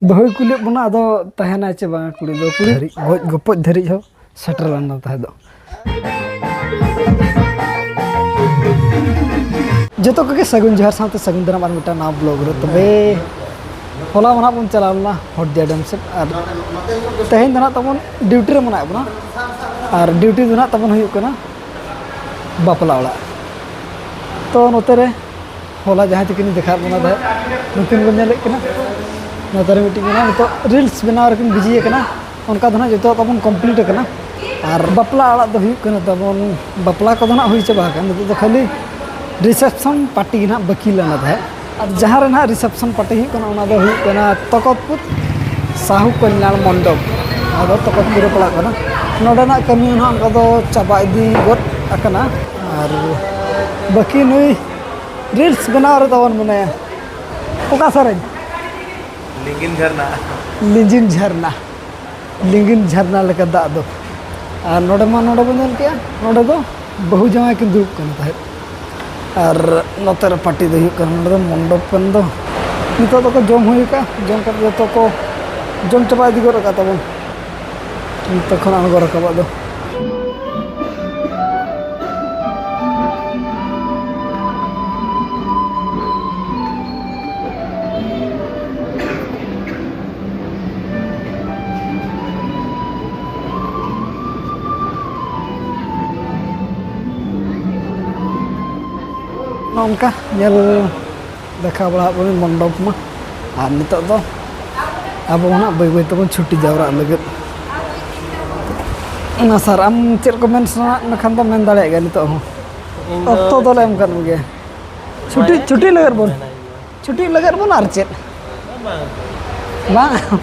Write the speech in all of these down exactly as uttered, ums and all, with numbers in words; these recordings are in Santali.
ᱵᱟᱹᱦᱩᱭ ᱠᱩᱞᱤᱭᱮᱫ ᱵᱚᱱᱟ, ᱟᱫᱚ ᱛᱟᱦᱮᱱᱟᱭ ᱪᱮ ᱵᱟᱝᱟ ᱠᱩᱲᱤ ᱫᱚ, ᱠᱩᱲᱤ ᱫᱷᱟᱹᱨᱤᱡ, ᱜᱚᱡ ᱜᱚᱯᱚᱡ ᱫᱷᱟᱹᱨᱤᱡ ᱦᱚᱸ ᱥᱮᱴᱮᱨ ᱞᱮᱱᱟ ᱛᱟᱦᱮᱸ ᱫᱚ᱾ ᱡᱚᱛᱚ ᱠᱚᱜᱮ ᱥᱟᱹᱜᱩᱱ ᱡᱚᱦᱟᱨ ᱥᱟᱶᱛᱮ ᱥᱟᱹᱜᱩᱱ ᱫᱟᱨᱟᱢ ᱟᱨ ᱢᱤᱫᱴᱟᱝ ᱱᱟᱣᱟ ᱵᱞᱚᱜ ᱨᱮ᱾ ᱛᱚᱵᱮ ᱦᱚᱞᱟ ᱢᱟ ᱱᱟᱦᱟᱜ ᱵᱚᱱ ᱪᱟᱞᱟᱣ ᱞᱮᱱᱟ ᱦᱚᱲᱫᱤᱭᱟ ᱰᱮᱢ ᱥᱮᱫ, ᱟᱨ ᱛᱮᱦᱮᱧ ᱫᱚ ᱱᱟᱦᱟᱜ ᱛᱟᱵᱚᱱ ᱰᱤᱭᱩᱴᱤ ᱨᱮ ᱢᱮᱱᱟᱜ ᱵᱚᱱᱟ, ᱟᱨ ᱰᱤᱭᱩᱴᱤ ᱫᱚ ᱱᱟᱦᱟᱜ ᱛᱟᱵᱚᱱ ᱦᱩᱭᱩᱜ ᱠᱟᱱᱟ ᱵᱟᱯᱞᱟ ᱚᱲᱟᱜ᱾ ᱛᱚ ᱱᱚᱛᱮ ᱨᱮ ᱦᱚᱞᱟ ᱡᱟᱦᱟᱸᱭ ᱛᱟᱹᱠᱤᱱ ᱫᱮᱠᱷᱟᱣᱟᱫ ᱵᱚᱱᱟ ᱛᱟᱦᱮᱸᱫ, ᱱᱩᱠᱤᱱ ᱵᱚᱱ ᱧᱮᱞᱮᱫ ᱠᱤᱱᱟ᱾ ᱱᱚᱛᱮ ᱨᱮ ᱢᱤᱫᱴᱤᱡ ᱢᱮᱱᱟᱜᱼᱟ, ᱱᱤᱛᱚᱜ ᱨᱤᱞᱥ ᱵᱮᱱᱟᱣ ᱨᱮᱠᱤᱱ ᱵᱤᱡᱤ ᱟᱠᱟᱱᱟ᱾ ᱚᱱᱠᱟ ᱫᱚ ᱱᱟᱦᱟᱜ ᱡᱚᱛᱚᱣᱟᱜ ᱛᱟᱵᱚᱱ ᱠᱚᱢᱯᱞᱤᱴ ᱟᱠᱟᱱᱟ᱾ ᱟᱨ ᱵᱟᱯᱞᱟ ᱚᱲᱟᱜ ᱫᱚ ᱦᱩᱭᱩᱜ ᱠᱟᱱᱟ ᱛᱟᱵᱚᱱ, ᱵᱟᱯᱞᱟ ᱠᱚᱫᱚ ᱱᱟᱦᱟᱜ ᱦᱩᱭ ᱪᱟᱵᱟ ᱟᱠᱟᱱᱟ, ᱱᱤᱛᱚᱜ ᱫᱚ ᱠᱷᱟᱹᱞᱤ ᱨᱤᱥᱮᱯᱥᱚᱱ ᱯᱟᱨᱴᱤ ᱜᱮ ᱱᱟᱦᱟᱜ ᱵᱟᱹᱠᱤ ᱞᱮᱱᱟ ᱛᱟᱦᱮᱸᱫ᱾ ᱟᱨ ᱡᱟᱦᱟᱸ ᱨᱮ ᱱᱟᱦᱟᱜ ᱨᱤᱥᱮᱯᱥᱚᱱ ᱯᱟᱨᱴᱤ ᱦᱩᱭᱩᱜ ᱠᱟᱱᱟ, ᱚᱱᱟ ᱫᱚ ᱦᱩᱭᱩᱜ ᱠᱟᱱᱟ ᱛᱚᱠᱚᱛᱯᱩᱨ ᱥᱟᱦᱩ ᱠᱚᱞᱭᱟᱬ ᱢᱚᱱᱰᱚᱯ, ᱚᱱᱟ ᱫᱚ ᱛᱚᱠᱚᱛᱯᱩᱨ ᱨᱮ ᱯᱟᱲᱟᱜ ᱠᱟᱱᱟ᱾ ᱱᱚᱰᱮᱱᱟᱜ ᱠᱟᱹᱢᱤ ᱦᱚᱸ ᱱᱟᱦᱟᱜ ᱚᱱᱠᱟ ᱫᱚ ᱪᱟᱵᱟ ᱤᱫᱤ ᱜᱚᱫ ᱟᱠᱟᱱᱟ᱾ ᱟᱨ ᱵᱟᱹᱠᱤ ᱱᱩᱭ ᱨᱤᱞᱥ ᱵᱮᱱᱟᱣ ᱨᱮ ᱛᱟᱵᱚᱱ ᱢᱮᱱᱟᱭᱟ᱾ ᱚᱠᱟ ᱥᱮᱨᱮᱧ? ᱞᱤᱸᱜᱤᱱ ᱡᱷᱟᱨᱱᱟ᱾ ᱞᱤᱸᱜᱤᱱ ᱡᱷᱟᱨᱱᱟ᱾ ᱞᱤᱸᱜᱤᱱ ᱡᱷᱟᱨᱱᱟ ᱞᱮᱠᱟ ᱫᱟᱜ ᱫᱚ᱾ ᱟᱨ ᱱᱚᱰᱮ ᱢᱟ, ᱱᱚᱰᱮ ᱵᱚᱱ ᱧᱮᱞ ᱠᱮᱜᱼᱟ, ᱱᱚᱰᱮ ᱫᱚ ᱵᱟᱹᱦᱩ ᱡᱟᱶᱟᱭ ᱠᱤᱱ ᱫᱩᱲᱩᱵ ᱠᱟᱱᱟ ᱛᱟᱦᱮᱸᱫ᱾ ᱟᱨ ᱱᱚᱛᱮ ᱨᱮ ᱯᱟᱨᱴᱤ ᱫᱚ ᱦᱩᱭᱩᱜ ᱠᱟᱱᱟ, ᱱᱚᱰᱮ ᱫᱚ ᱢᱚᱱᱰᱚᱯ ᱠᱟᱱ ᱫᱚ᱾ ᱱᱤᱛᱚᱜ ᱫᱚᱠᱚ ᱡᱚᱢ ᱦᱩᱭ ᱟᱠᱟᱫᱼᱟ, ᱡᱚᱢ ᱠᱟᱛᱮ ᱡᱚᱛᱚ ᱠᱚ ᱡᱚᱢ ᱪᱟᱵᱟ ᱤᱫᱤ ᱜᱚᱫ ᱟᱠᱟᱫ ᱛᱟᱵᱚᱱ᱾ ᱱᱤᱛᱚᱜ ᱠᱷᱚᱱ ᱟᱬᱜᱚ ᱨᱟᱠᱟᱵᱟᱜ ᱫᱚ᱾ ᱱᱚᱝᱠᱟ ᱧᱮᱞ ᱫᱮᱠᱷᱟᱣ ᱵᱟᱲᱟ ᱟᱫ ᱵᱚᱱ ᱢᱚᱱᱰᱚᱯ ᱢᱟ᱾ ᱟᱨ ᱱᱤᱛᱚᱜ ᱫᱚ ᱟᱵᱚ ᱦᱚᱸ ᱱᱟᱜ ᱵᱟᱹᱭ ᱵᱟᱹᱭ ᱛᱮᱵᱚᱱ ᱪᱷᱩᱴᱤ ᱡᱟᱣᱨᱟᱜ ᱞᱟᱹᱜᱤᱫ᱾ ᱚᱱᱟ ᱥᱟᱨ, ᱟᱢ ᱪᱮᱫ ᱠᱚ ᱢᱮᱱ ᱥᱟᱱᱟᱭᱮᱫ ᱢᱮᱠᱷᱟᱱ ᱫᱚ ᱢᱮᱱ ᱫᱟᱲᱮᱭᱟᱜ ᱜᱮᱭᱟ ᱱᱤᱛᱚᱜ ᱦᱚᱸ᱾ ᱤᱧ ᱫᱚ ᱚᱠᱛᱚ ᱫᱚᱞᱮ ᱮᱢ ᱠᱟᱫ ᱢᱮᱜᱮᱭᱟ᱾ ᱪᱷᱩᱴᱤ, ᱪᱷᱩᱴᱤ ᱞᱟᱹᱜᱤᱫ ᱵᱚᱱ, ᱪᱷᱩᱴᱤ ᱞᱟᱹᱜᱤᱫ ᱵᱚᱱ ᱟᱨ ᱪᱮᱫ? ᱵᱟᱝ᱾ ᱵᱟᱝ᱾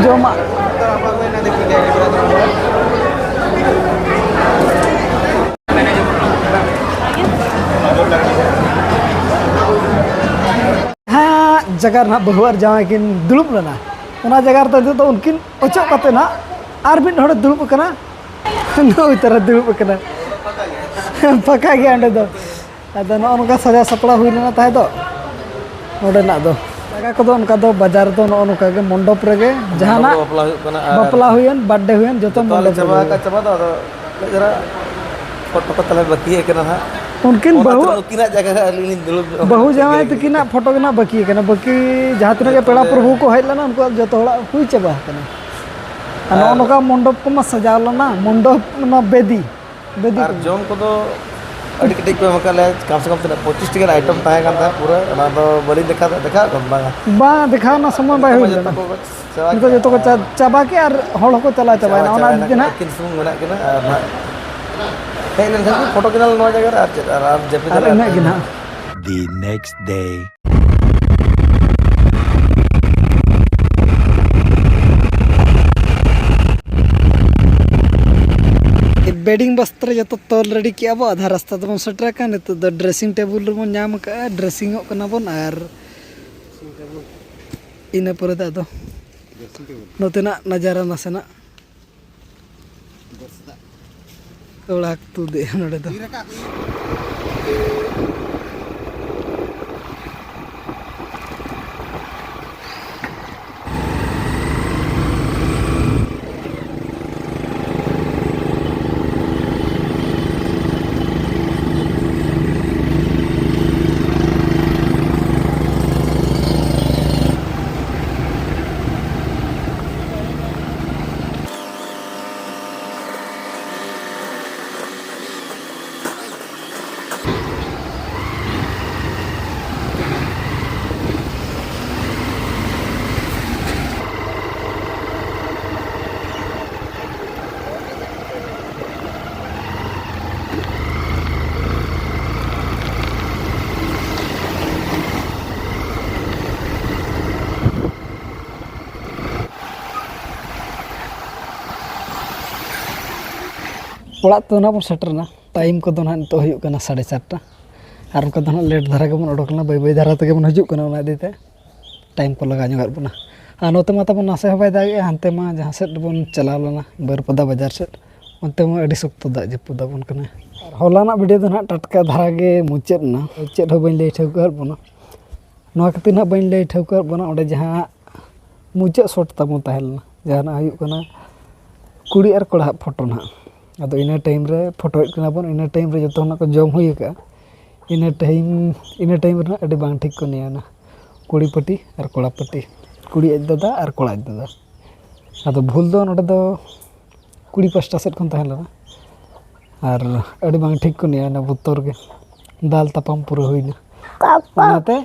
ᱡᱚᱢᱟᱜ᱾ ᱡᱟᱦᱟᱸ ᱡᱟᱭᱜᱟ ᱨᱮ ᱱᱟᱦᱟᱜ ᱵᱟᱹᱦᱩ ᱟᱨ ᱡᱟᱶᱟᱭ ᱠᱤᱱ ᱫᱩᱲᱩᱵ ᱞᱮᱱᱟ, ᱚᱱᱟ ᱡᱟᱭᱜᱟ ᱨᱮᱫᱚ ᱱᱤᱛᱚᱜ ᱫᱚ ᱩᱱᱠᱤᱱ ᱚᱪᱚᱜ ᱠᱟᱛᱮ ᱱᱟᱦᱟᱜ ᱟᱨ ᱢᱤᱫ ᱦᱚᱲᱮ ᱫᱩᱲᱩᱵ ᱟᱠᱟᱱᱟ᱾ ᱱᱩᱭ ᱛᱟᱨᱟ ᱫᱩᱲᱩᱵ ᱟᱠᱟᱱᱟ᱾ ᱯᱷᱟᱸᱠᱟ ᱜᱮᱭᱟ ᱚᱸᱰᱮ ᱫᱚ᱾ ᱟᱫᱚ ᱱᱚᱜᱼᱚ ᱱᱚᱝᱠᱟ ᱥᱟᱡᱟᱣ ᱥᱟᱯᱲᱟᱣ ᱦᱩᱭ ᱞᱮᱱᱟ ᱛᱟᱦᱮᱸ ᱫᱚ ᱱᱚᱰᱮᱱᱟᱜ ᱫᱚ᱾ ᱡᱟᱭᱜᱟ ᱠᱚᱫᱚ ᱚᱱᱠᱟ ᱫᱚ ᱵᱟᱡᱟᱨ ᱫᱚ ᱱᱚᱜᱼᱚ ᱱᱚᱝᱠᱟ ᱜᱮ, ᱢᱚᱱᱰᱚᱯ ᱨᱮᱜᱮ ᱡᱟᱦᱟᱱᱟᱜ ᱵᱟᱯᱞᱟ ᱦᱩᱭᱩᱜ ᱠᱟᱱᱟ ᱟᱨ ᱵᱟᱯᱞᱟ ᱦᱩᱭᱮᱱ, ᱵᱟᱨᱛᱷᱰᱮ ᱦᱩᱭᱮᱱ, ᱡᱚᱛᱚ ᱡᱚᱛᱚᱣᱟᱜ ᱞᱮ ᱢᱚᱱᱰᱚᱯ ᱪᱟᱵᱟ ᱨᱮᱜᱮ ᱟᱠᱟᱫ, ᱦᱩᱭᱩᱜᱼᱟ᱾ ᱪᱟᱵᱟ ᱫᱚ ᱟᱫᱚ ᱡᱟᱨᱟ ᱯᱷᱳᱴᱳ ᱠᱚ ᱛᱟᱞᱮ ᱵᱟᱹᱠᱤ ᱟᱠᱟᱱᱟ ᱱᱟᱦᱟᱜ᱾ ᱩᱱᱠᱤᱱ ᱚᱱᱟ ᱵᱟᱹᱦᱩ ᱛᱮ ᱩᱱᱠᱤᱱᱟᱜ ᱡᱟᱭᱜᱟ ᱨᱮ ᱟᱹᱞᱤᱧ ᱞᱤᱧ ᱫᱩᱲᱩᱵ ᱧᱚᱜ ᱵᱟᱹᱦᱩ ᱟᱠᱟᱱᱟ, ᱡᱟᱶᱟᱭ ᱵᱟᱹᱠᱤ ᱛᱟᱹᱠᱤᱱᱟᱜ ᱯᱷᱳᱴᱳ ᱜᱮ ᱱᱟᱦᱟᱜ ᱵᱟᱹᱠᱤ ᱟᱠᱟᱱᱟ, ᱵᱟᱹᱠᱤ ᱡᱟᱦᱟᱸ ᱛᱤᱱᱟᱹᱜ ᱜᱮ ᱡᱚᱛᱚ ᱯᱮᱲᱟ ᱜᱮ ᱯᱨᱚᱵᱷᱩ ᱠᱚ ᱦᱮᱡ ᱞᱮᱱᱟ, ᱩᱱᱠᱩᱣᱟᱜ ᱡᱚᱛᱚ ᱦᱚᱲᱟᱜ ᱦᱩᱭ ᱪᱟᱵᱟ ᱟᱠᱟᱱᱟ᱾ ᱟᱨ ᱱᱚᱜᱼᱚ ᱟᱨ ᱱᱚᱝᱠᱟ ᱢᱚᱱᱰᱚᱯ ᱠᱚᱢᱟ ᱥᱟᱡᱟᱣ ᱞᱮᱱᱟ, ᱢᱚᱱᱰᱚᱯ ᱚᱱᱟ ᱵᱮᱫᱤ, ᱵᱮᱫᱤ ᱟᱨ ᱠᱚ᱾ ᱡᱚᱢ ᱠᱚᱫᱚ ᱟᱹᱰᱤ ᱠᱟᱹᱴᱤᱡ ᱠᱚ ᱮᱢ ᱟᱠᱟᱫ ᱞᱮᱭᱟ, ᱠᱟᱢ ᱥᱮ ᱠᱟᱢ ᱛᱤᱱᱟᱹᱜ ᱯᱚᱸᱪᱤᱥ ᱴᱤ ᱜᱟᱱ ᱟᱭᱴᱮᱢ ᱛᱟᱦᱮᱸ ᱠᱟᱱ ᱛᱟᱦᱮᱸᱫ ᱯᱩᱨᱟᱹ, ᱚᱱᱟ ᱫᱚ ᱵᱟᱹᱞᱤᱧ ᱫᱮᱠᱷᱟᱣ, ᱫᱮᱠᱷᱟᱣ ᱠᱟᱱ ᱵᱟᱝᱟ᱾ ᱵᱟᱝ, ᱫᱮᱠᱷᱟᱣ ᱨᱮᱱᱟᱜ ᱥᱚᱢᱚᱭ ᱵᱟᱭ ᱱᱤᱛᱚᱜ ᱦᱩᱭ ᱢᱟ ᱡᱚᱛᱚ ᱞᱮᱱᱟ᱾ ᱠᱚ ᱪᱟᱵᱟ ᱱᱤᱛᱚᱜ ᱠᱮᱜᱼᱟ᱾ ᱡᱚᱛᱚ ᱠᱚ ᱪᱟ-, ᱪᱟᱵᱟ ᱠᱮᱜᱼᱟ ᱟᱨ ᱦᱚᱲ ᱦᱚᱸᱠᱚ ᱪᱟᱞᱟᱣ ᱪᱟᱵᱟᱭᱮᱱᱟ, ᱪᱟᱵᱟ ᱚᱱᱟ ᱪᱟᱵᱟᱭᱮᱱᱟ ᱤᱫᱤ ᱠᱚ, ᱱᱟᱦᱟᱜ᱾ ᱟᱹᱠᱤᱱ ᱥᱩᱢᱩᱝ ᱢᱮᱱᱟᱜ ᱠᱤᱱᱟ ᱟᱨ ᱱᱟᱦᱟᱜ ᱦᱮᱡ ᱞᱮᱱᱠᱷᱟᱱ ᱠᱤᱱ ᱯᱷᱳᱴᱳ ᱠᱤᱱᱟ ᱞᱮ ᱱᱚᱣᱟ ᱡᱟᱭᱜᱟ ᱨᱮ, ᱟᱨ ᱪᱮᱫ, ᱟᱨ, ᱟᱨ ᱡᱟᱹᱯᱤᱫ ᱟᱨ ᱟᱞᱮ ᱤᱱᱟᱹᱜ ᱜᱮ ᱟᱹᱛᱤᱧ ᱱᱟᱦᱟᱜ᱾ The next day. ᱵᱮᱰᱤᱝ ᱵᱟᱥᱛᱨᱚ ᱡᱚᱛᱚ ᱛᱚᱞ ᱨᱮᱰᱤ ᱠᱮᱜᱼᱟ ᱵᱚ, ᱟᱫᱷᱟ ᱨᱟᱥᱛᱟ ᱫᱚᱵᱚᱱ ᱥᱮᱴᱮᱨ ᱟᱠᱟᱱ᱾ ᱱᱤᱛᱚᱜ ᱫᱚ ᱰᱨᱮᱥᱤᱝ ᱴᱮᱵᱩᱞ ᱨᱮᱵᱚᱱ ᱧᱟᱢ ᱟᱠᱟᱜᱼᱟ, ᱰᱨᱮᱥᱤᱝᱚᱜ ᱠᱟᱱᱟ ᱵᱚᱱ᱾ ᱟᱨ ᱤᱱᱟᱹ ᱯᱚᱨᱮ ᱫᱚ ᱟᱫᱚ ᱱᱚᱛᱮᱱᱟᱜ ᱱᱟᱡᱟᱨᱟ ᱱᱟᱥᱮᱱᱟᱜ ᱛᱚᱲᱟ ᱠᱚ ᱛᱩᱫᱮᱜᱼᱟ ᱱᱚᱰᱮ ᱫᱚ᱾ ᱚᱲᱟᱜ ᱛᱮᱫᱚ ᱱᱟᱦᱟᱜ ᱵᱚᱱ ᱥᱮᱴᱮᱨ ᱮᱱᱟ᱾ ᱴᱟᱭᱤᱢ ᱠᱚᱫᱚ ᱱᱟᱦᱟᱜ ᱱᱤᱛᱚᱜ ᱦᱩᱭᱩᱜ ᱠᱟᱱᱟ ᱥᱟᱲᱮ ᱪᱟᱨᱴᱟ᱾ ᱟᱨ ᱚᱱᱠᱟ ᱫᱚ ᱱᱟᱦᱟᱜ ᱞᱮᱴ ᱫᱷᱟᱨᱟ ᱜᱮᱵᱚᱱ ᱚᱰᱚᱠ ᱞᱮᱱᱟ, ᱵᱟᱹᱭ ᱵᱟᱹᱭ ᱫᱷᱟᱨᱟ ᱛᱮᱜᱮ ᱵᱚᱱ ᱦᱤᱡᱩᱜ ᱠᱟᱱᱟ, ᱚᱱᱟ ᱤᱫᱤ ᱛᱮ ᱴᱟᱭᱤᱢ ᱠᱚ ᱞᱟᱜᱟᱣ ᱧᱚᱜᱟᱫ ᱵᱚᱱᱟ᱾ ᱟᱨ ᱱᱚᱛᱮ ᱢᱟ ᱛᱟᱵᱚᱱ ᱱᱟᱥᱮ ᱦᱚᱸ ᱵᱟᱭ ᱫᱟᱜᱮᱜᱼᱟ, ᱦᱟᱱᱛᱮ ᱢᱟ ᱡᱟᱦᱟᱸ ᱥᱮᱫ ᱵᱚᱱ ᱪᱟᱞᱟᱣ ᱞᱮᱱᱟ, ᱵᱟᱹᱨᱯᱟᱫᱟ ᱵᱟᱡᱟᱨ ᱥᱮᱫ, ᱚᱱᱛᱮ ᱢᱟ ᱟᱹᱰᱤ ᱥᱚᱠᱛᱚ ᱫᱟᱜ ᱡᱟᱹᱯᱩᱫ ᱟᱵᱚᱱ ᱠᱟᱱᱟ᱾ ᱟᱨ ᱦᱚᱞᱟᱱᱟᱜ ᱵᱷᱤᱰᱤᱭᱳ ᱫᱚ ᱱᱟᱦᱟᱜ ᱴᱟᱴᱠᱟ ᱫᱷᱟᱨᱟ ᱜᱮ ᱢᱩᱪᱟᱹᱫ ᱮᱱᱟ, ᱪᱮᱫ ᱦᱚᱸ ᱵᱟᱹᱧ ᱞᱟᱹᱭ ᱴᱷᱟᱹᱣᱠᱟᱹ ᱟᱫ ᱵᱚᱱᱟ᱾ ᱱᱚᱣᱟ ᱠᱷᱟᱹᱛᱤᱨ ᱱᱟᱦᱟᱜ ᱵᱟᱹᱧ ᱞᱟᱹᱭ ᱴᱷᱟᱹᱣᱠᱟᱹ ᱟᱫ ᱵᱚᱱᱟ, ᱚᱸᱰᱮ ᱡᱟᱦᱟᱸ ᱢᱩᱪᱟᱹᱫ ᱥᱚᱴ ᱛᱟᱵᱚᱱ ᱛᱟᱦᱮᱸ ᱞᱮᱱᱟ, ᱡᱟᱦᱟᱱᱟᱜ ᱦᱩᱭᱩᱜ ᱠᱟᱱᱟ ᱠᱩᱲᱤ ᱟᱨ ᱠᱚᱲᱟᱣᱟᱜ ᱯᱷᱳᱴᱳ ᱱᱟᱦᱟᱜ᱾ ᱟᱫᱚ ᱤᱱᱟᱹ ᱴᱟᱭᱤᱢ ᱨᱮ ᱯᱷᱳᱴᱳᱭᱮᱫ ᱠᱟᱱᱟ ᱵᱚᱱ, ᱤᱱᱟᱹ ᱴᱟᱭᱤᱢ ᱨᱮ ᱡᱚᱛᱚ ᱦᱚᱲ ᱠᱚ ᱡᱚᱢ ᱦᱩᱭ ᱟᱠᱟᱫᱼᱟ᱾ ᱤᱱᱟᱹ ᱴᱟᱭᱤᱢ, ᱤᱱᱟᱹ ᱴᱟᱭᱤᱢ ᱨᱮ ᱱᱟᱦᱟᱜ ᱟᱹᱰᱤ ᱵᱟᱝ ᱴᱷᱤᱠ ᱠᱚ ᱱᱮᱭᱟᱣᱱᱟ, ᱠᱩᱲᱤ ᱯᱟᱹᱴᱤ ᱟᱨ ᱠᱚᱲᱟ ᱯᱟᱹᱴᱤ, ᱠᱩᱲᱤ ᱟᱡ ᱫᱟᱫᱟ ᱟᱨ ᱠᱚᱲᱟ ᱟᱡ ᱫᱟᱫᱟ᱾ ᱟᱫᱚ ᱵᱷᱩᱞ ᱫᱚ ᱱᱚᱰᱮ ᱫᱚ ᱠᱩᱲᱤ ᱯᱟᱥᱴᱟ ᱥᱮᱫ ᱠᱷᱚᱱ ᱛᱟᱦᱮᱸ ᱞᱮᱱᱟ, ᱟᱨ ᱟᱹᱰᱤ ᱵᱟᱝ ᱴᱷᱤᱠ ᱠᱚ ᱱᱮᱭᱟᱣᱱᱟ, ᱵᱚᱛᱚᱨ ᱜᱮ ᱫᱟᱞ ᱛᱟᱯᱟᱢ ᱯᱩᱨᱟᱹ ᱦᱩᱭᱱᱟ᱾ ᱚᱱᱟᱛᱮ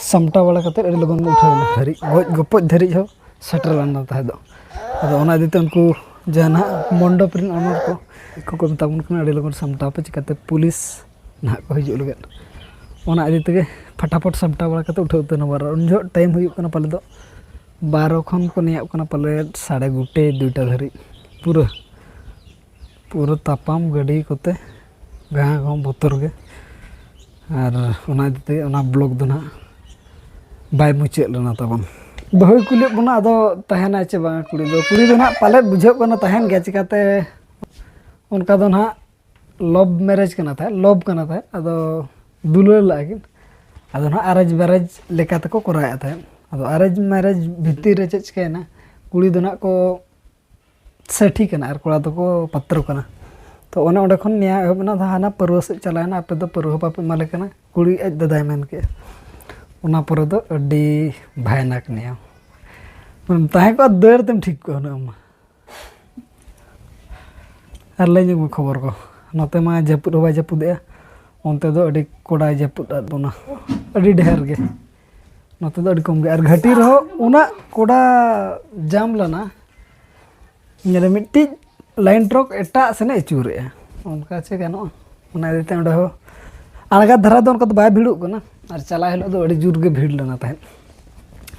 ᱥᱟᱢᱴᱟᱣ ᱵᱟᱲᱟ ᱠᱟᱛᱮᱫ ᱟᱹᱰᱤ ᱞᱚᱜᱚᱱ ᱜᱮ ᱩᱴᱷᱟᱹᱣ ᱮᱱᱟ, ᱫᱷᱟᱹᱨᱤᱡ, ᱜᱚᱡ ᱜᱚᱯᱚᱡ ᱫᱷᱟᱹᱨᱤᱡ ᱦᱚᱸ ᱥᱮᱴᱮᱨ ᱞᱮᱱᱟ ᱛᱟᱦᱮᱸ ᱫᱚ᱾ ᱟᱫᱚ ᱚᱱᱟ ᱤᱫᱤ ᱛᱮ ᱩᱱᱠᱩ ᱡᱟᱦᱟᱸ ᱱᱟᱦᱟᱜ ᱢᱚᱱᱰᱚᱯ ᱨᱮᱱ ᱚᱱᱚᱨ ᱠᱚ, ᱩᱱᱠᱩ ᱠᱚ ᱢᱮᱛᱟ ᱵᱚᱱ ᱠᱟᱱᱟ, ᱟᱹᱰᱤ ᱞᱚᱜᱚᱱ ᱥᱟᱢᱴᱟᱣ ᱯᱮ, ᱪᱤᱠᱟᱹᱛᱮ ᱯᱩᱞᱤᱥ ᱱᱟᱦᱟᱜ ᱠᱚ ᱦᱤᱡᱩᱜ ᱞᱟᱹᱜᱤᱫ᱾ ᱚᱱᱟ ᱤᱫᱤ ᱛᱮᱜᱮ ᱯᱷᱟᱴᱟᱯᱷᱟᱴ ᱥᱟᱢᱴᱟᱣ ᱵᱟᱲᱟ ᱠᱟᱛᱮᱫ ᱩᱴᱷᱟᱹᱣ ᱩᱛᱟᱹᱨ ᱮᱱᱟ ᱵᱟᱨ᱾ ᱩᱱ ᱡᱚᱦᱚᱜ ᱴᱟᱭᱤᱢ ᱦᱩᱭᱩᱜ ᱠᱟᱱᱟ ᱯᱟᱞᱮ ᱫᱚ ᱵᱟᱨᱚ ᱠᱷᱚᱱ ᱠᱚ ᱱᱮᱭᱟᱜ ᱠᱟᱱᱟ ᱯᱟᱞᱮ ᱥᱟᱲᱮ ᱜᱚᱴᱮ ᱫᱩᱭᱴᱟ ᱫᱷᱟᱹᱨᱤᱡ, ᱯᱩᱨᱟᱹ, ᱯᱩᱨᱟᱹ ᱛᱟᱯᱟᱢ ᱜᱟᱹᱰᱤ ᱠᱚᱛᱮ, ᱜᱷᱟᱸ ᱜᱷᱚᱸ ᱵᱚᱛᱚᱨ ᱜᱮ᱾ ᱟᱨ ᱚᱱᱟ ᱤᱫᱤ ᱛᱮ ᱚᱱᱟ ᱵᱞᱚᱜ ᱫᱚ ᱱᱟᱦᱟᱜ ᱵᱟᱭ ᱢᱩᱪᱟᱹᱫ ᱞᱮᱱᱟ ᱛᱟᱵᱚᱱ᱾ ᱵᱟᱹᱦᱩᱭ ᱠᱩᱞᱤᱭᱮᱫ ᱵᱚᱱᱟ, ᱟᱫᱚ ᱛᱟᱦᱮᱱᱟᱭ ᱪᱮ ᱵᱟᱝ ᱠᱩᱲᱤ ᱫᱚ? ᱠᱩᱲᱤ ᱫᱚ ᱱᱟᱦᱟᱜ ᱯᱟᱞᱮᱫ ᱵᱩᱡᱷᱟᱹᱜ ᱠᱟᱱᱟ ᱛᱟᱦᱮᱱ ᱜᱮᱭᱟ, ᱪᱤᱠᱟᱹᱛᱮ ᱚᱱᱠᱟ ᱫᱚ ᱱᱟᱦᱟᱜ ᱞᱚᱵᱷ ᱢᱮᱨᱮᱡᱽ ᱠᱟᱱᱟ ᱛᱟᱦᱮᱸᱫ, ᱞᱚᱵᱷ ᱠᱟᱱᱟ ᱛᱟᱦᱮᱸᱫ, ᱟᱫᱚ ᱫᱩᱞᱟᱹᱲ ᱞᱟᱜᱼᱟ ᱠᱤᱱ᱾ ᱟᱫᱚ ᱱᱟᱦᱟᱜ ᱟᱨᱮᱡᱽ ᱢᱮᱨᱮᱡᱽ ᱞᱮᱠᱟ ᱛᱮᱠᱚ ᱠᱚᱨᱟᱣᱮᱫ ᱛᱟᱦᱮᱸᱫ᱾ ᱟᱫᱚ ᱟᱨᱮᱡᱽ ᱢᱮᱨᱮᱡᱽ ᱵᱷᱤᱛᱤᱨ ᱨᱮ ᱪᱮᱫ ᱪᱤᱠᱟᱹᱭᱮᱱᱟ, ᱠᱩᱲᱤ ᱫᱚ ᱱᱟᱦᱟᱜ ᱠᱚ ᱥᱟᱹᱴᱷᱤ ᱠᱟᱱᱟ ᱟᱨ ᱠᱚᱲᱟ ᱫᱚᱠᱚ ᱯᱟᱛᱨᱚ ᱠᱟᱱᱟ᱾ ᱛᱚ ᱚᱱᱮ ᱚᱸᱰᱮ ᱠᱷᱚᱱ ᱱᱮᱭᱟᱣ ᱮᱦᱚᱵ ᱮᱱᱟ, ᱦᱟᱱᱟ ᱯᱟᱹᱨᱣᱟᱹ ᱥᱮᱫ ᱪᱟᱞᱟᱣᱮᱱᱟ, ᱟᱯᱮ ᱫᱚ ᱯᱟᱹᱨᱣᱟᱹ ᱦᱚᱸ ᱵᱟᱯᱮ ᱮᱢᱟᱞᱮ ᱠᱟᱱᱟ, ᱠᱩᱲᱤ ᱟᱡ ᱫᱟᱫᱟᱭ ᱢᱮᱱ ᱠᱮᱜᱼᱟ᱾ ᱚᱱᱟ ᱯᱚᱨᱮ ᱫᱚ ᱟᱹᱰᱤ ᱵᱷᱟᱭᱱᱟᱠ ᱱᱮᱭᱟᱣ᱾ ᱢᱟᱱᱮ ᱛᱟᱦᱮᱸ ᱠᱚᱜᱼᱟ ᱫᱟᱹᱲ ᱛᱮᱢ ᱴᱷᱤᱠ ᱠᱚᱜᱼᱟ ᱦᱩᱱᱟᱹᱝ ᱟᱢ ᱢᱟ᱾ ᱟᱨ ᱞᱟᱹᱭ ᱧᱚᱜ ᱢᱮ ᱠᱷᱚᱵᱚᱨ ᱠᱚ᱾ ᱱᱚᱛᱮ ᱢᱟ ᱡᱟᱹᱯᱩᱫ ᱦᱚᱸ ᱵᱟᱭ ᱡᱟᱹᱯᱩᱫᱮᱜᱼᱟ, ᱚᱱᱛᱮ ᱫᱚ ᱟᱹᱰᱤ ᱠᱚᱰᱟᱭ ᱡᱟᱹᱯᱩᱫ ᱟᱫ ᱵᱚᱱᱟ, ᱟᱹᱰᱤ ᱰᱷᱮᱨ ᱜᱮ᱾ ᱱᱚᱛᱮ ᱫᱚ ᱟᱹᱰᱤ ᱠᱚᱢ ᱜᱮ᱾ ᱟᱨ ᱜᱷᱟᱹᱴᱤ ᱨᱮᱦᱚᱸ ᱩᱱᱟᱹᱜ ᱠᱚᱰᱟ ᱡᱟᱢ ᱞᱮᱱᱟ, ᱧᱮᱞᱮ ᱢᱤᱫᱴᱤᱡ ᱞᱟᱭᱤᱱ ᱴᱨᱟᱠ ᱮᱴᱟᱜ ᱥᱮᱱᱮ ᱟᱹᱪᱩᱨᱮᱜᱼᱟ, ᱚᱱᱠᱟ ᱪᱮ ᱜᱟᱱᱚᱜᱼᱟ? ᱚᱱᱟ ᱤᱫᱤ ᱛᱮ ᱚᱸᱰᱮ ᱦᱚᱸ ᱟᱬᱜᱟᱛ ᱫᱷᱟᱨᱟ ᱫᱚ ᱚᱱᱠᱟ ᱫᱚ ᱵᱟᱭ ᱵᱷᱤᱲᱚᱜ ᱠᱟᱱᱟ, ᱟᱨ ᱪᱟᱞᱟᱣ ᱦᱤᱞᱳᱜ ᱫᱚ ᱟᱹᱰᱤ ᱡᱳᱨ ᱜᱮ ᱵᱷᱤᱲ ᱞᱮᱱᱟ ᱛᱟᱦᱮᱸᱫ᱾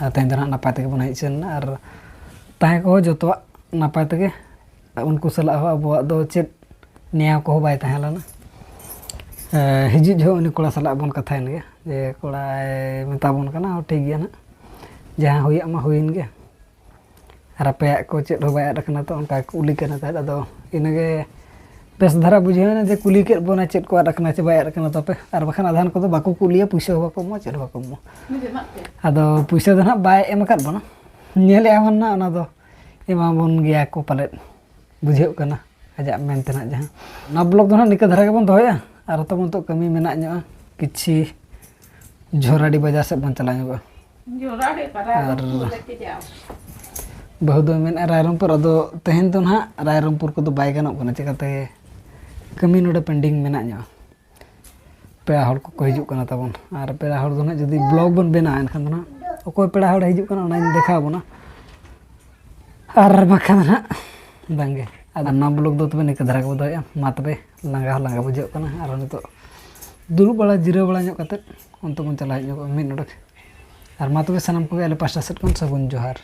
ᱟᱨ ᱛᱮᱦᱮᱧ ᱫᱚ ᱱᱟᱦᱟᱜ ᱱᱟᱯᱟᱭ ᱛᱮᱜᱮ ᱵᱚᱱ ᱦᱮᱡ ᱥᱮᱱ ᱮᱱᱟ, ᱟᱨ ᱛᱟᱦᱮᱸ ᱠᱚᱦᱚᱸ ᱡᱚᱛᱚᱣᱟᱜ ᱱᱟᱯᱟᱭ ᱛᱮᱜᱮ ᱩᱱᱠᱩ ᱥᱟᱞᱟᱜ ᱦᱚᱸ ᱟᱵᱚᱣᱟᱜ ᱫᱚ ᱪᱮᱫ ᱱᱮᱭᱟᱣ ᱠᱚᱦᱚᱸ ᱵᱟᱭ ᱛᱟᱦᱮᱸ ᱞᱮᱱᱟ᱾ ᱮ, ᱦᱤᱡᱩᱜ ᱡᱚᱦᱚᱜ ᱩᱱᱤ ᱠᱚᱲᱟ ᱥᱟᱞᱟᱜ ᱵᱚᱱ ᱠᱟᱛᱷᱟᱭᱮᱱ ᱜᱮ, ᱡᱮ ᱠᱚᱲᱟᱭ ᱢᱮᱛᱟ ᱵᱚᱱ ᱠᱟᱱᱟ, "ᱦᱚᱸ, ᱴᱷᱤᱠ ᱜᱮᱭᱟ ᱱᱟᱦᱟᱜ, ᱡᱟᱦᱟᱸ ᱦᱩᱭᱩᱜ ᱢᱟ ᱦᱩᱭᱮᱱ ᱜᱮ, ᱟᱨ ᱟᱯᱮᱭᱟᱜ ᱠᱚ ᱪᱮᱫ ᱦᱚᱸ ᱵᱟᱭ ᱟᱫ ᱟᱠᱟᱱᱟ?" ᱛᱚ ᱚᱱᱠᱟ ᱠᱩᱞᱤ ᱠᱟᱱᱟ ᱛᱟᱦᱮᱸᱫ᱾ ᱟᱫᱚ ᱤᱱᱟᱹᱜᱮ ᱵᱮᱥ ᱫᱷᱟᱨᱟ ᱵᱩᱡᱷᱟᱹᱣ ᱮᱱᱟ ᱡᱮ ᱠᱩᱞᱤ ᱠᱮᱫ ᱵᱚᱱᱟ, ᱪᱮᱫ ᱠᱚ ᱟᱫ ᱟᱠᱟᱱᱟ ᱪᱮ ᱵᱟᱭ ᱟᱫ ᱟᱠᱟᱱᱟ ᱛᱟᱯᱮ᱾ ᱟᱨ ᱵᱟᱠᱷᱟᱱ ᱟᱫᱷᱟᱱ ᱠᱚᱫᱚ ᱵᱟᱠᱚ ᱠᱩᱞᱤᱭᱟ, ᱯᱩᱭᱥᱟᱹ ᱦᱚᱸ ᱵᱟᱠᱚ ᱮᱢᱚᱜᱼᱟ, ᱪᱮᱫ ᱦᱚᱸ ᱵᱟᱠᱚ ᱮᱢᱚᱜᱼᱟ᱾ ᱟᱫᱚ ᱯᱩᱭᱥᱟᱹ ᱫᱚ ᱱᱟᱦᱟᱜ ᱵᱟᱭ ᱮᱢ ᱟᱠᱟᱫ ᱵᱚᱱᱟ, ᱧᱮᱞᱮᱫᱼᱟ ᱵᱚᱱ ᱱᱟᱦᱟᱜ, ᱚᱱᱟ ᱫᱚ ᱮᱢᱟᱵᱚᱱ ᱜᱮᱭᱟ ᱠᱚ ᱯᱟᱞᱮᱫ, ᱵᱩᱡᱷᱟᱹᱜ ᱠᱟᱱᱟ ᱟᱡᱟᱜ ᱢᱮᱱ ᱛᱮᱱᱟᱜ ᱡᱟᱦᱟᱸ᱾ ᱚᱱᱟ ᱵᱞᱚᱜ ᱫᱚ ᱱᱟᱦᱟᱜ ᱱᱤᱝᱠᱟᱹ ᱫᱷᱟᱨᱟ ᱜᱮᱵᱚᱱ ᱫᱚᱦᱚᱭᱟ, ᱟᱨ ᱛᱟᱵᱚᱱ ᱱᱤᱛᱚᱜ ᱠᱟᱹᱢᱤ ᱢᱮᱱᱟᱜ ᱧᱚᱜᱼᱟ, ᱠᱤᱪᱷᱤ ᱡᱷᱚᱨᱟᱰᱤ ᱵᱟᱡᱟᱨ ᱥᱮᱫ ᱵᱚᱱ ᱪᱟᱞᱟᱣ ᱧᱚᱜᱚᱜᱼᱟ᱾ ᱡᱷᱚᱨᱟᱰᱤ ᱚᱠᱟ ᱟᱨ ᱨᱟᱭᱨᱚᱝᱯᱩᱨ ᱞᱮ ᱪᱮᱫ ᱭᱟ? ᱵᱟᱹᱦᱩ ᱫᱚᱭ ᱢᱮᱱᱮᱫᱼᱟ ᱨᱟᱭᱨᱚᱝᱯᱩᱨ, ᱟᱫᱚ ᱛᱮᱦᱮᱧ ᱫᱚ ᱱᱟᱦᱟᱜ ᱨᱟᱭᱨᱚᱝᱯᱩᱨ ᱠᱚᱫᱚ ᱵᱟᱭ ᱜᱟᱱᱚᱜ ᱠᱟᱱᱟ, ᱪᱤᱠᱟᱹᱛᱮ ᱠᱟᱹᱢᱤ ᱱᱚᱰᱮ pending ᱢᱮᱱᱟᱜ ᱧᱚᱜᱼᱟ᱾ ᱯᱮᱲᱟ ᱦᱚᱲ ᱠᱚᱠᱚ ᱦᱤᱡᱩᱜ ᱠᱟᱱᱟ ᱛᱟᱵᱚᱱ, ᱟᱨ ᱯᱮᱲᱟ ᱦᱚᱲ ᱫᱚ ᱱᱟᱦᱟᱜ ᱡᱩᱫᱤ ᱵᱞᱚᱜ ᱵᱚᱱ ᱵᱮᱱᱟᱣᱟ, ᱮᱱᱠᱷᱟᱱ ᱫᱚ ᱱᱟᱦᱟᱜ ᱚᱠᱚᱭ ᱯᱮᱲᱟ ᱦᱚᱲ ᱦᱤᱡᱩᱜ ᱠᱟᱱᱟ ᱚᱱᱟᱧ ᱫᱮᱠᱷᱟᱣ ᱵᱚᱱᱟ, ᱟᱨ ᱵᱟᱠᱷᱟᱱ ᱫᱚ ᱱᱟᱦᱟᱜ ᱵᱟᱝᱜᱮ᱾ ᱟᱫᱚ ᱱᱚᱣᱟ ᱵᱞᱚᱜ ᱫᱚ ᱛᱚᱵᱮ ᱱᱤᱝᱠᱟᱹ ᱫᱷᱟᱨᱟ ᱜᱮᱵᱚ ᱫᱚᱦᱚᱭᱟ᱾ ᱢᱟ ᱛᱚᱵᱮ, ᱞᱟᱸᱜᱟ ᱦᱚᱸ ᱞᱟᱸᱜᱟ ᱵᱩᱡᱷᱟᱹᱜ ᱠᱟᱱᱟ, ᱟᱨᱦᱚᱸ ᱱᱤᱛᱚᱜ ᱫᱩᱲᱩᱵ ᱵᱟᱲᱟ, ᱡᱤᱨᱟᱹᱣ ᱵᱟᱲᱟ ᱧᱚᱜ ᱠᱟᱛᱮᱫ ᱚᱱᱛᱮ ᱵᱚᱱ ᱪᱟᱞᱟᱣ ᱦᱮᱡ ᱧᱚᱜᱚᱜᱼᱟ ᱢᱤᱫ ᱱᱚᱰᱮᱠ᱾ ᱟᱨ ᱢᱟ ᱛᱚᱵᱮ ᱥᱟᱱᱟᱢ ᱠᱚᱜᱮ ᱟᱞᱮ ᱯᱟᱥᱴᱟ ᱥᱮᱫ ᱠᱷᱚᱱ ᱥᱟᱹᱜᱩᱱ ᱡᱚᱦᱟᱨ᱾